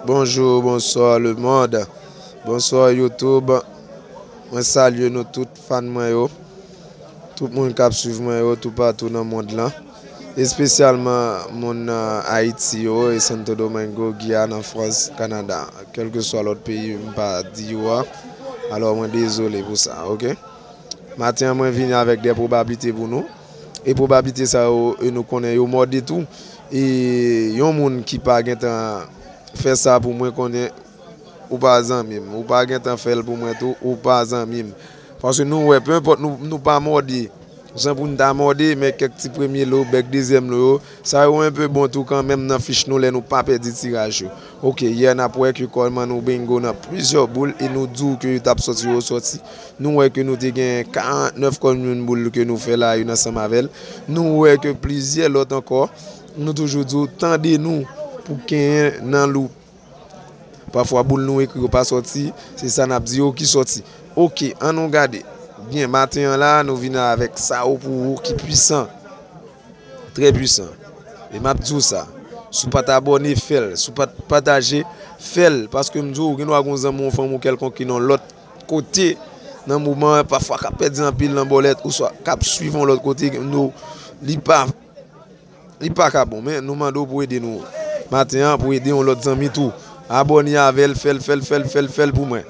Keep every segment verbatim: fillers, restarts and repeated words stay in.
Bonjou, bonswa lemonn. Bonswa YouTube. Mwen salye nou tout fan mwen yo. Tout moun k ap swiv mwen yo toupatou nan mond lan. Espesyalman moun nan Ayiti yo, e Santo Domingo, Giyàn, an Frans, Kanada. Kèlkeswa lòt peyi m pa di yo a. Alò mwen dezole pou sa, oke? Maten an mwen vini avèk de pwobablite pou nou. E pwobablite sa yo, e nou konnen yo mòde tou. E yon moun ki pa gentan fè sa pou mwen, konnen ou pa zanmi m. Ou pa gentan fè l pou mwen tou, ou pa zanmi m. Paske nou wè, pe enpòt nou, nou pa mòde jan pou n ta mòde, men kèk ti premye lo, bèk dezyèm lo yo, sa yo enpe bon tou kanmenm nan fich nou lè nou pa pèdi tiraj yo. Oke, yè n ap wè ke kòman nou bingo nan plizyè boul e nou di w ke yo t ap sòti, yo sòti. Nou wè ke nou te gen karant nèf kòm youn boul ke nou fè la youn ansanm avè l. Nou wè ke plizyè lòt ankò, nou toujou di w, tande nou pou kenyen nan lou. Pafwa boul nou ekri yo pa sòti, se sa n ap di yo ki sòti. Oke, ann nou gade. Byen, maten an la, nou vin avèk sa yo pou ou ki pwisan. Trè pwisan. E m ap di w sa. Si w pa t abòne, fè l. Si w pa t pataje, fè l. Paske m di w, ou gen dwa gen yon zanmi w, fanmi w kèlkonk ki nan lòt kote nan moman an, pafwa k ap pèdi anpil nan bòlèt, oswa k ap swiv yon lòt kote, nou, li pa, li pa ka bon. Men nou mande w pou ede nou maten an, pou ede yon lòt zanmi tou. Abòne avè l, fè l, fè l, fè l, fè l, fè l pou mwen.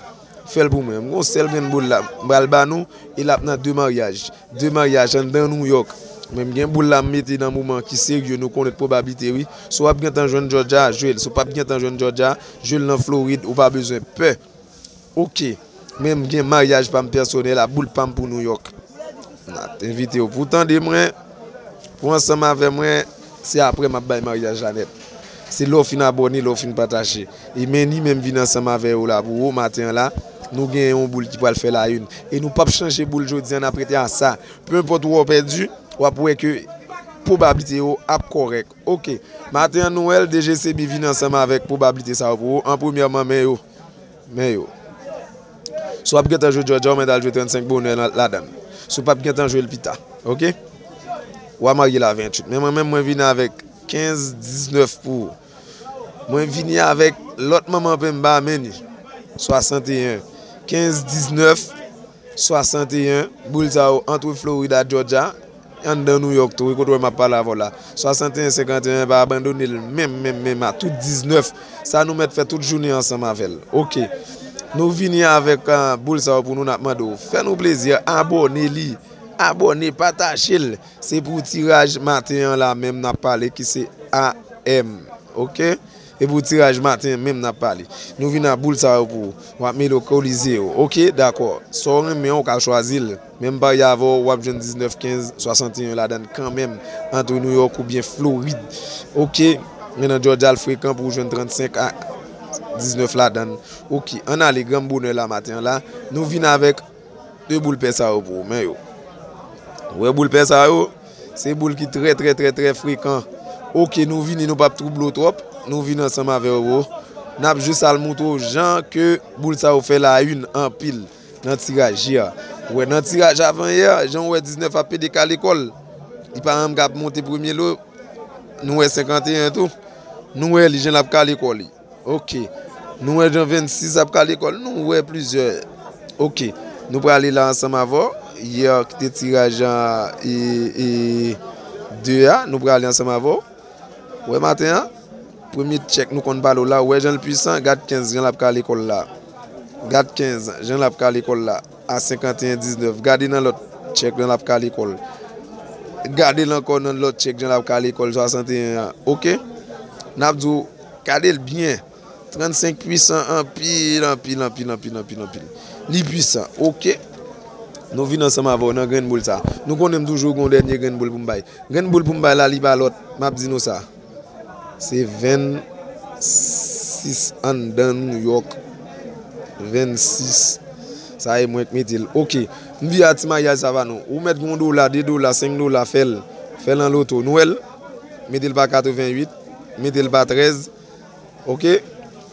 Fè l pou mwen. M gon sèl grenn boul la, m pral ba nou, e l ap nan de maryaj. De maryaj anndan Nouyòk. Men m gen boul la m mete nan moman ki serye, nou konèt pwobablite wi. Si w ap gentan jwenn Georgia, jwe l. Si w p ap gentan jwenn Georgia, jwe l nan Florid, ou pa bezwen pè. Oke. Men m gen maryaj pa m pèsonèl a, boul pa m pou Nouyòk. M ap envite w pou w tande mwen, pou w ansanm avè mwen, se aprè m ap bay maryaj la nèt. Se lè w fin abòne, lè w fin pataje. E men ni menm vin ansanm avè yo la pou ou, maten an la, nou gen yon boul ki pral fè la youn. E nou p ap chanje boul jodi an, n ap rete a sa. Pe enpòt ou wè w pèdi, w ap wè ke pwobablite yo ap kòrèk. Oke. Maten an nou wè l, D J C B vin ansanm avèk pwobablite sa yo pou ou. An premyèman, men yo. Men yo. Si w ap gentan jwe Georgia, w mèt al jwe trannsenk bonè la- ladan l. Si w p ap gentan jwe l pita. Oke? W a marye l a venntuit. Men mwen menm, mwen vini avèk kenz diznèf pou ou. Mwen vini avèk lòt manman pen m ba men ni. Swasanteyen. Kenz diznèf, swasanteyen. Boul sa yo antre Florid a Georgia. Anndan Nouyòk tou, wi, kote w wè m ap pale avè w la. Swasanteyen senkanteyen, pa abandone l menm, menm, menm a tout diznèf. Sa nou mèt fè tout jounen ansanm avè l. Oke. Nou vini avèk, ah, boul sa yo pou nou, n ap mande w. Fè nou plezi, abòne li. Abòne, pataje l. Se pou tiraj maten an la menm n ap pale ki se A M. Oke? E pou tiraj maten menm n ap pale. Nou vin a boul sa yo pou ou. W ap mele w Coliseo. Oke, dakò. Sa w renmen an, ou ka chwazi l. Men m parye avè w, w ap jwenn diznèf, kenz, swasanteyen ladan l kanmenm. Antre Nouyòk oubyen Florid. Oke. Men nan Georgia l frekan pou w jwenn trannsenk a diznèf ladan l. Oke. Ann ale granm bonè la maten an la. Nou vin avèk de boul pè sa yo pou ou, men yo. Ou wè boul pè sa yo? Se boul ki trè, trè, trè, trè frekan. Oke, nou vini, nou p ap twouble w twòp. Nou vini ansanm avè w, bro. N ap jis al montre w jan ke boul sa yo fè la youn anpil nan tiraj yè. Ou wè, nan tiraj avan yè, jan w wè diznèf ap pede kale kò l. Li pa menm k ap monte premye lo. Nou wè senkanteyen tou. Nou wè li jan l ap kale kò li. Oke. Nou wè jan vennsis ap kale kò l. Nou wè plizyè. Oke. Nou prale la ansanm avè w. Yè ki te tiraj an, e, e, de a. Nou prale ansanm avè w. Wè maten an. Premye tchèk nou konn pale w la. Wè jan l pwisan. Gad kenz jan l ap kale kò l la. Gad kenz jan l ap kale kò l la. A senkanteyen diznèf. Gade nan lòt tchèk jan l ap kale kò l. Gade l ankò nan lòt tchèk jan l ap kale kò l swasanteyen an. Oke? N ap di w, gade l byen. Trannsenk pwisan anpil, anpil, anpil, anpil, anpil, anpil. Li pwisan, oke. Nou vin ansanm avè w nan grenn boul sa. Nou konnen m toujou gen yon dènye grenn boul pou m bay. Grenn boul pou m bay la, li pa lòt. M ap di nou sa. Se vennsis anndan Nouyòk. Vennsis. Sa e mwen k mete l. Oke. M vin a ti maryaj sa pa nou. Ou mèt gen yon dola, de dola, senk dola, fè l. Fè l an loto. Nou wè l? Mete l pa katreventuit. Mete l pa trèz. Oke?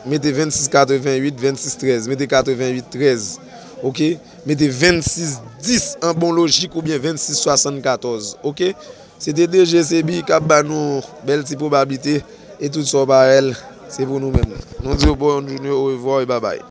Mete vennsis katreventuit, vennsis trèz. Mete katreventuit trèz. Oke? Mete vennsis dis an bon lojik oubyen vennsis swasannkatòz. Oke? Se te D J C B k ap ba nou bèl ti pwobablite e tout sa w pa wè l. Se pou nou menm. Nou di yo bonjou, orevwa e babay.